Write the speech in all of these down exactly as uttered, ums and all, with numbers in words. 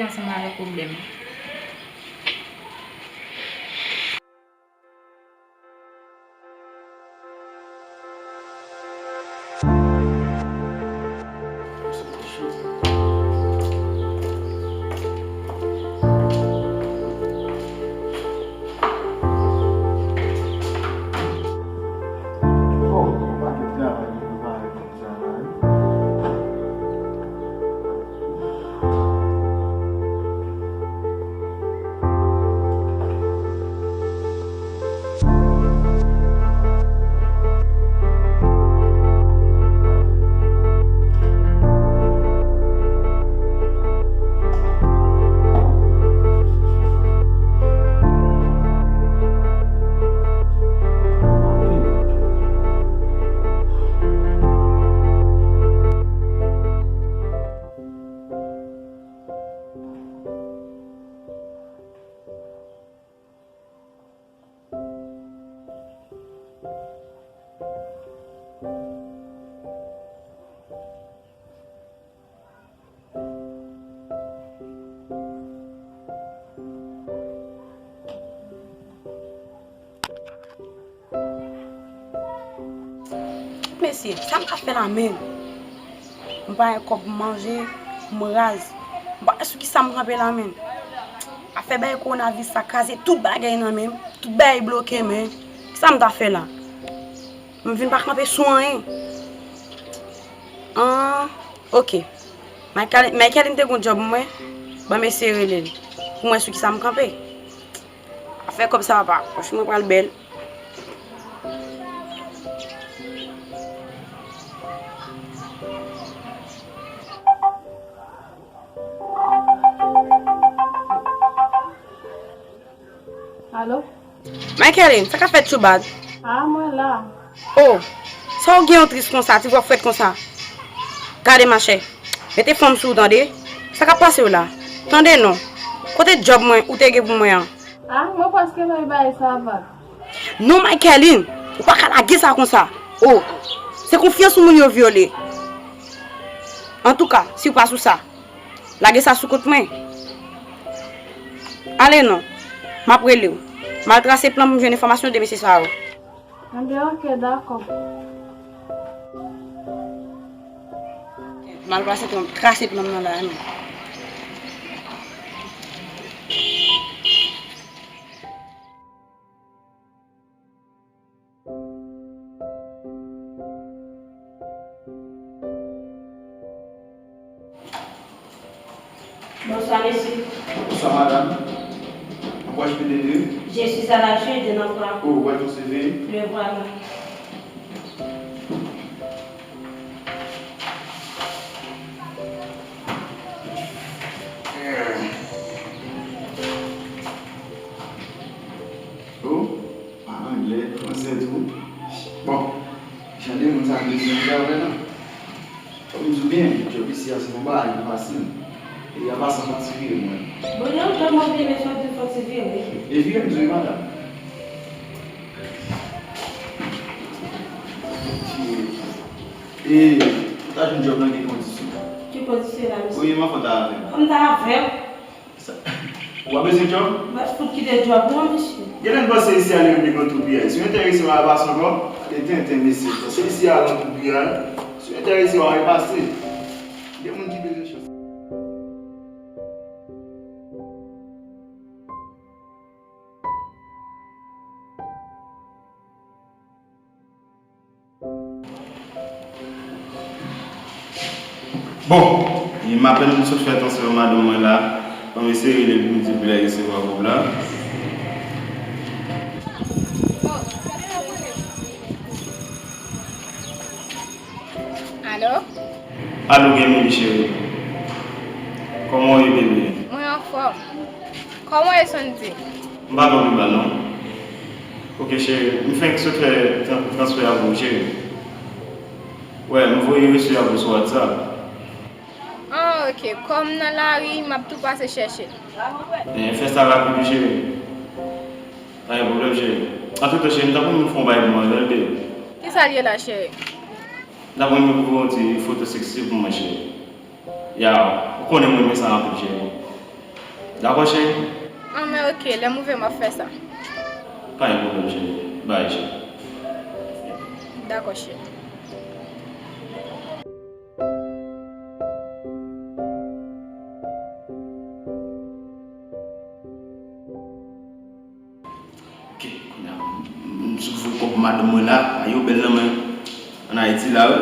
Ansanm avèk pwoblèm. Mesye, sa m ka fè la menm? M pa gen kòb pou manje, m raz. M pa wè sou ki sa m kanpe la menm. Afè bagay kowonaviris sa kraze tout bagay nan menm. Tout bagay bloke menm. Ki sa m ta fè la? M vin pa kanpe sou anyen. An, ok. Michael, Michael te gon djòb mwen. Ban m eseye rele l. Pou mwen sou ki sa m kanpe. Afè kòb sa papa. Franchman, mwen pral bèl. Alo? Michaeline, sa k ap fèt Tchoubad? Ah, mwen la. Oh, sa w gen yon tris konsa, ti vwa frèt konsa? Gade machè, mete fòm sou ou tande. Sa k ap pase w la? Tande non. Kote djòb mwen ou te gen pou mwen an? Ah, mwen prèske bay bagay sa vag. Non, Michaeline, ou pa ka lage sa konsa. Oh, se konfyans ou moun yo vyole. Antouka, si w pa sou sa, lage sa sou kont mwen. Ale non, m ap rele w. M al trase plan pou m jwenn enfòmasyon de mesye sa yo. Enben, ok, dakò. M al trase plan, trase plan nan la, non. Bonsoir, monsieur. Bonsoir, madame. En quoi je peux t'aider? Je suis à la recherche d'un emploi. Oh, où est ton C V? Le voilà. Oh, pa anglè, fransè tou. Bon, jan de moun sa bezwen anglè avè nan. Fò m di w byen, djòb isi a se yon bagay ki fasil. E apa sa, fò ti vire mwen. Bon, yon djòb mwen vle, men fò di fò ti vire. E vire m di wi, madanm. E, ou ta jwenn djòb nan ki kondisyon? Ki kondisyon la, mesye? Premyèman, fò w ta avè m. Fò m ta avè w? Sa, w ap bezwen djòb? Mwen fout kite djòb, non, mesye. Genlè m panse isi a li menm li gon twou piyay. Si w enterese, w al pase ankò. Gade tenten, mesye. Panse isi a gon twou piyay. Si w enterese, w al pase. Gen moun ki bezwen chans. Bon, e m apèn sot fè transfè madanm mwen la. Ban m eseye rele l pou m di l pou l al resevwa kòb la. Alo? Alo, Gemily cheri. Kòman w ye, bebe? Mwen anfòm. Kòman w ye, Sandy? M pa twò pi mal, non. Ok, cheri, m fenk sot fè tran-, transfè a pou ou, cheri. Wè, m voye resi a pou ou sou WhatsApp. Ah, ok. Kòm m nan lari, m ap tou pase chèche l. Eh, fè sa rapid, wi, cheri. Pa gen pwoblèm, cheri. Antretan, cheri, m ta pou m fè yon bagay pou manzèl, bebe. Kisa l ye la, cheri? M ta pou m pou yon ti foto seksi pou mwen, cheri. Ya, ou konnen m renmen sa anpil, cheri. Dakò, cheri? An, men oke, lè m rive, m ap fè sa. Pa gen pwoblèm, cheri. Bay, cheri. Dakò, cheri. Ok, kounye a, m, m sou voye kòb madanm mwen la. Ayo, bèl nan men. Ann Ayiti la, wi.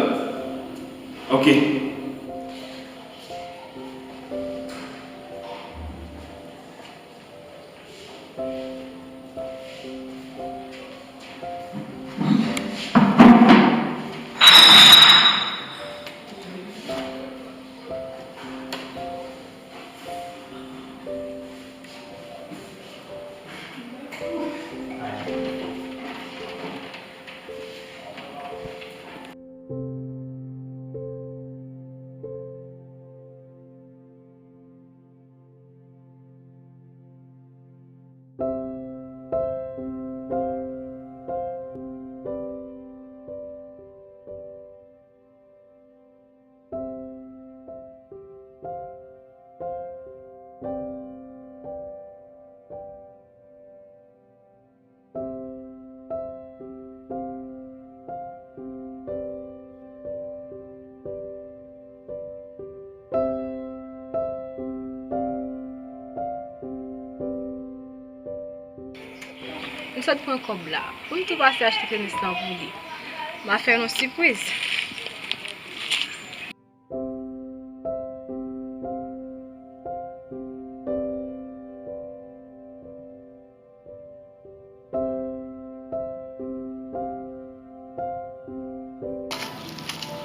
Ok. M sot pran kòb la. Pou m tou pase achte tenis lan pou li. M a fè l yon sipriz.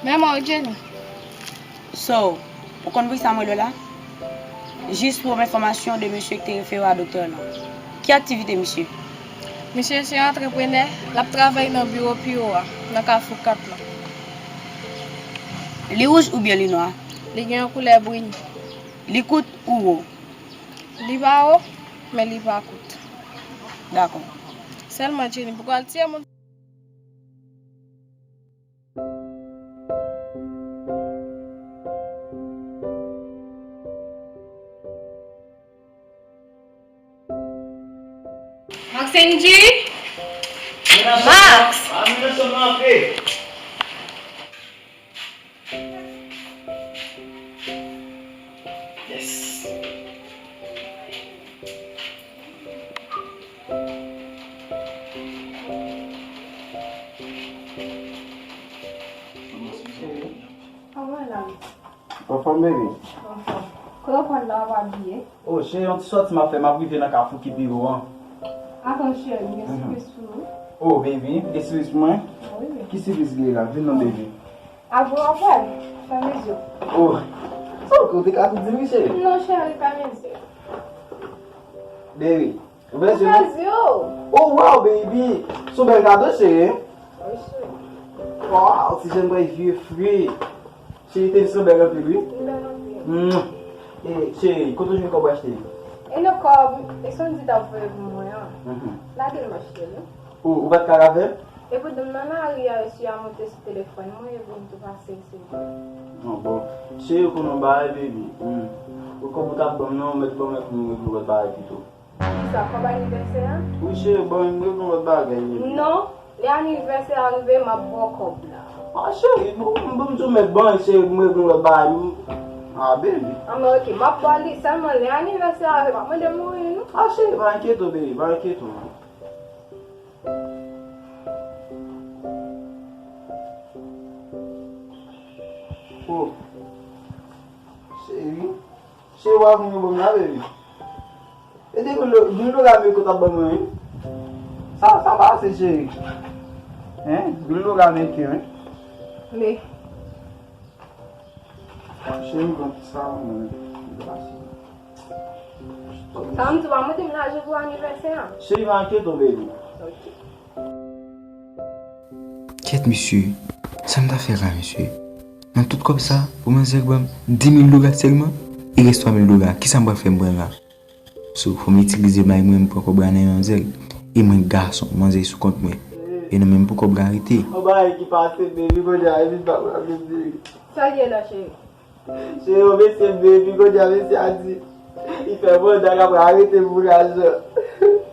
Men mwen, Jenny. So, ou konn poukisa mwen rele w la? Jis pou enfòmasyon de mesye ki te refere w a doktè lan. Ki aktivite misye? Misye se yon antreprenè, l ap travay nan biwo P O a, nan Kafou kat lan. Li wouj oubyen li nwa? Li gen yon koulè brini. Li kout ou wo? Li pa wo, men li pa kout. Dakò. Sèlman, Jenny, pou w al tiye moun. Maxenji? Max! Yes. Anfòm, baby? Anfòm. Kote w pral la, w ap abiye? Oh, cheri, yon ti sòti m ap fè, m ap rive nan Kafou ki pi wo an. Atann, cheri, m gen sipriz pou ou. Oh, baby, gen sipriz pou mwen? Wi. Ki sipriz li ye la? Vin non, baby. Apre w ap wè, fèmen zye w. Oh, sa w kote ka tou di wi, cheri? Non, cheri, fèmen zye w. Baby, ou fèmen zye w? Ou fèmen zye w? Oh, wow, baby! Se yon bèl kado, cheri. Wi, cheri. Wow, ti jèn mwen vye fre. Cheri, tenis lan bèl anpil, wi. Li bèl anpil. Mm. E, cheri, kote w jwenn kòb w achte? E nan kòb, e Sondy t ap voye pou mwen an. Mhm. Lage l, ma chérie. Ou, ou pa t ka avè m? Epi m nan lari a, esye a monte sou telefòn mwen, epi m tou pase eseye. Non, bon. Cheri, ou konn yon bagay, baby? Hmm. Ou kòb ou t ap ban m nan, ou mèt ban mwen pou m regle lòt bagay pito. Kisa, kòb anivèsè a? Wi, cheri, ban m regle lòt bagay, baby. Non, lè anivèsè a rive, m ap ba w kòb la. Ah, cheri, bon, bon, m di w mèt ban, cheri, pou m regle lòt bagay. Ah, baby. Ah, men ok, m ap ba w li, sèlman lè anivèsè a rive, pa mande m anyen, non. Ah, cheri, pa enkyete w, baby, pa enkyete w. Oh. Cheri. Cheri, w ap vin ban m la, baby. E de dou-, doulorame ke w t ap ban mwen, wi. Sa, sa pa ase, cheri. Hein? Doulorame ke, wi. Men. Cheri, m pran ti savon mwen. Sa m tou pa mande m lajan pou anivèsè an. Cheri, pa enkyete w, baby. Ok. Kèt, mesye, sa m ta fè la, mesye? Nan tout kòb sa, pou manzè ban m di mil dola sèlman, e rès twa mil dola, kisa m pral fè m pran la? So, fò m itilize may mwen, m pran kòb la nan manzè. E mwen gason, manzè sou kont mwen. E nan menm pou kòb la rete. Yon bagay ki pase, baby, kounye a, epi pa pran, baby. Sa l ye la, cheri? Cheri, yon mesye, baby, kounye a, mesye a di, Li fè manda k ap arete pou lajan.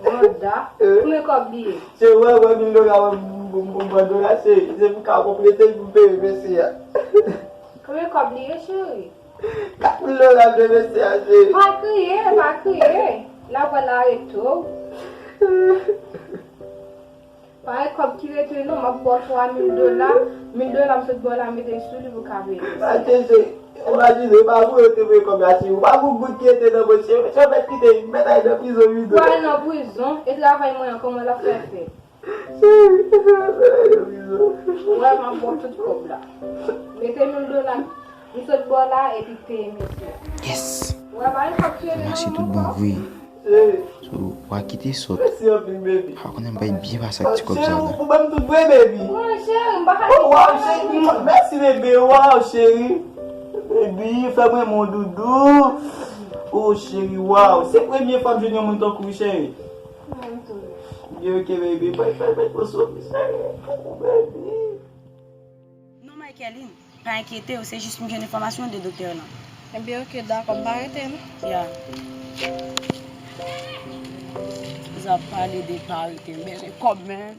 Manda? Konbyen kòb li ye? Se wè, wè, mil dola, wè, m, m, m, manda la, se, se pou ka konplete, pou peye mesye a. Konbyen kòb li ye, cheri? Kat mil dola, m te mesye a, cheri. Pa kriye, pa kriye. L ap wè l arete w. Pa gen kòb ki rete non, m ap ba w twa mil dola. Mil dola m sot ba w la, mete l sou li pou w ka peye. Achte se, imajine, e pa pou yo te voye kòb la, se ou pa pou goud ki rete nan poch, se, se mèt kite, mèt al nan prizon, wi. Pou al nan prizon, e travay mwen an, kòman l ap fè fè? Cheri, mèt al nan prizon. Wè, m ap ba w tout kòb la. Mete mil dola m sot ba w la, epi peye mesye. Yes! Wè, pa gen kòb ki rete nan men w ankò. Mache tout bon vre. Cheri. So, w a kite sòt. Mèsi anpil, baby. Pa konnen m bay byen pase ak ti kòb sa la. Cheri, ou ban m tout vre, baby. Wi, cheri, m pa ka. Oh, wow, cheri, mèsi, bebe. Wow, cheri. Baby, fè mwen mon doudou. Oh, cheri, wow. Se premye fwa m jwenn yon moun tankou w, cheri. Mwen tou. Byen, ok, baby. Bay, bay, bay, pran swen w, cheri. Oh, baby. Non, Michaeline, pa enkyete w, se jis m jwenn enfòmasyon de doktè lan. Ebyen, ok, dakò, m pa rete non. Ya. Zòt ap pale de pa rete, m bezwen kòb, man.